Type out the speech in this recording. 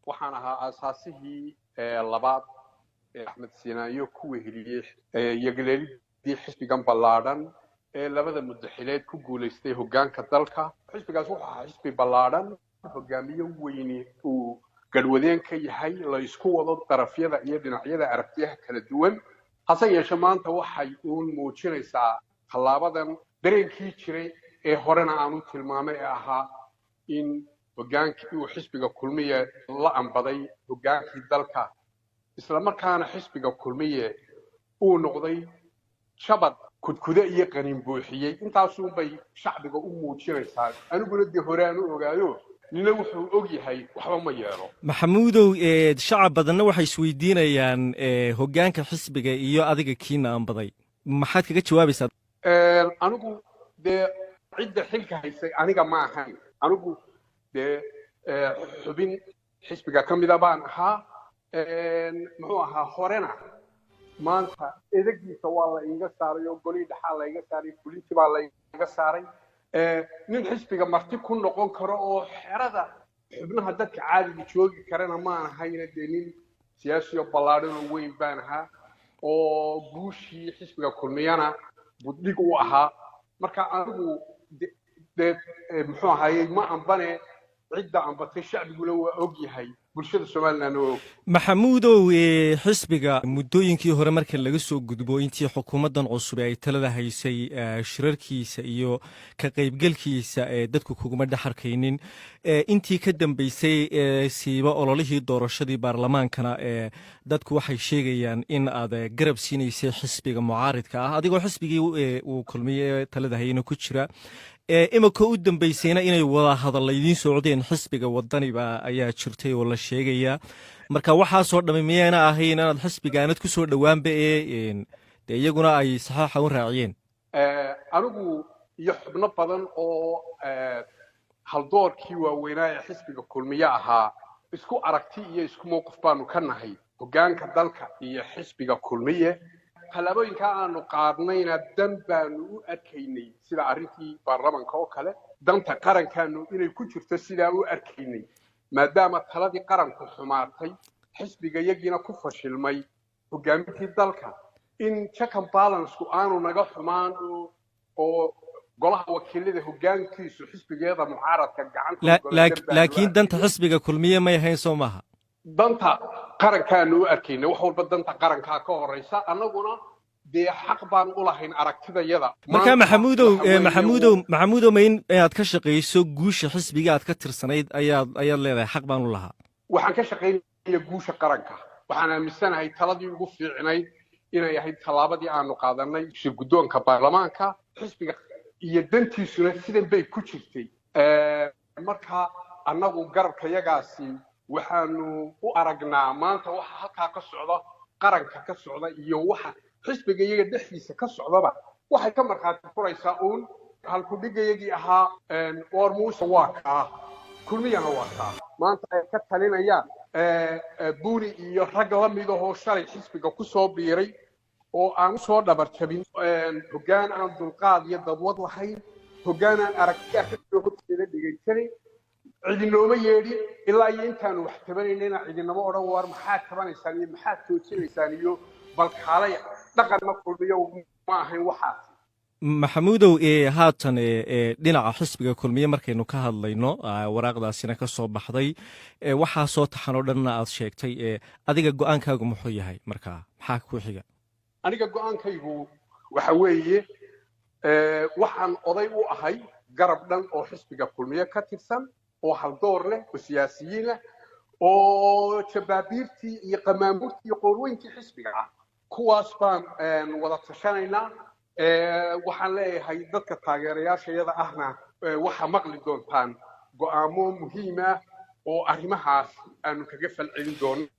Waxaan ahaa aasaasihii labaad ee Axmed Siinaayo ku weheliyey yagleelidii xisbigan ballaadhan ee labada muddaxileed ku guulaystay hoggaanka dalka. Xisbigaas wuxuu ahaa xisbi ballaadhan, hogaamiye weyni uu garhwadeen ka yahay, la isku wado darafyada iyo dhinacyada aragtiyaha kala duwan. Hase yeeshe, maanta waxay uun muujinaysaa tallaabadan dareenkii jiray ee horena aanu tilmaamay ee ahaa in hoggaankii uu xisbiga Kulmiye la ambaday hoggaankii dalka, isla markaana xisbiga Kulmiye uu noqday jabad kudkude iyo qanin buuxiyey. Intaasuunbay shacbiga u muujinaysaa. Aniguna dee hore aan u ogaayo, nina wuxuu og yahay waxba ma yeelo. Maxamuudow, shacab badanna waxay isweydiinayaan hoggaanka xisbiga iyo adiga kiina ambaday, maxaad kaga jawaabaysaa? Anigu dee cidda xilka haysay aniga ma ahayn. Anigu dee xubin xisbiga ka mida baan ahaa. Muxuu ahaa, horena maanta edegiisa waa la iiga saaray oo golihii dhexaa la iga saaray, fulintii baa la iga saaray. Nin xisbiga marti ku noqon karo oo xerada xubnaha dadka caadiga joogi karana maan ahayna. Dee nin siyaasi oo ballaadhan oo weyn baan ahaa oo guushii xisbiga Kulmiyana buddhig u ahaa. Marka anigu dee, muxuu ahayey, ma ambane. Cidda ambatay shacbiguna waa og yahay, bulshada Somalilandna waa og. Maxamuudow, xisbiga muddooyinkii hore marka laga soo gudbo, intii xukuumaddan cusub ay talada haysay, shirarkiisa iyo ka qaybgelkiisa dadku kuguma dhex arkaynin. Intii ka dambeysay, siiba ololihii doorashadii baarlamaankana, dadku waxay sheegayaan in aad garab siinaysay xisbiga mucaaridka ah, adigoo xisbigii uu Kulmiye talada hayana ku jira. Imika u dambeysayna inay wada hadalla idiin socdeen xisbiga Wadaniba ayaa jirtay oo la sheegayaa. Marka waxaasoo dhammi miyayna ahayn inaad xisbiga aanad ku soo dhowaanba ee dee iyaguna ay saxaaxa u raaciyeen? Anigu iyo xubno badan oo haldoorkii waaweynaa ee xisbiga Kulmiye ahaa isku aragti iyo isku mowqif baanu ka nahay hoggaanka dalka iyo xisbiga Kulmiye. Tallaabooyinkaa aanu qaadnayna dan baanu u arkaynay, sida arrintii baarlamanka oo kale. Danta qarankaanu inay ku jirto sidaa u arkaynay, maadaama taladii qaranku xumaatay, xisbiga yagiina ku fashilmay hoggaamintii dalka, in check and balance-ku aanu naga xumaan oo golaha wakiilada hoggaankiisu xisbigeeda mucaaradka gacanta. Laakiin danta xisbiga Kulmiye may ahayn, soo maaha? Danta qarankaanu u arkaynay. Wax walba danta qarankaa ka horeysa. Annaguna dee xaq baan u lahayn aragtidayada. Marka Maxamuudow, Maxamuudow, Maxamuudow, ma in inaad ka shaqayso guusha xisbiga aad ka tirsanayd ayaad leedahay xaq baan u lahaa? Waxaan ka shaqaynaya guusha qaranka. Waxaan aaminsanahay taladii ugu fiicnayd inay ahayd tallaabadii aanu qaadanay shir guddoonka baarlamaanka. Xisbiga iyo dantiisuna sidan bay ku jirtay. Marka annagu garabkayagaasi waxaanu u aragnaa maanta waxa halkaa ka socda, qaranka ka socda iyo waxa xisbiga iyaga dhexdiisa ka socdaba, waxay ka markhaati furaysaa uun halkudhigayagii ahaa "War Muuse waa kaa, Kulmiyana waa kaa". Maanta ay ka talinayaan Buuni iyo rag la mid ahoo shalay xisbiga ku soo biiray oo aan usoo dhabar jabin, hoggaan aan dulqaad iyo dadwad lahayn, hoggaan aan aragtiya ka soo horjeeda dhegaysanayn. Cidinooma yeedhin ilaa iyo intaanu wax tabanaynayna cidinama odhan "War maxaad tabanaysaan?" iyo "Maxaad toojinaysaan?" iyo "Balkaalaya". Dhaqanna Kulmiyo ma ahayn waxaas. Maxamuudow, haatan dhinaca xisbiga Kulmiye markaynu ka hadlayno, waraaqdaasina ka soo baxday, waxaa soo taxan oo dhanna aad sheegtay, adiga go'aankaagu muxuu yahay? Markaa maxaa ku xiga? Aniga go'aankaygu waxa weeye, waxaan oday u ahay garab dhan oo xisbiga Kulmiye ka tirsan oo haldoor leh oo siyaasiyiin leh oo jabaabiirtii iyo qamaamuurtii iyo qoorweyntii xisbiga ah. Kuwaas baan wada tashanaynaa. Waxaan leeyahay dadka taageerayaashayada ahna waxaa maqli doontaan go'aamo muhiim ah oo arrimahaas aanu kaga falcelin doono.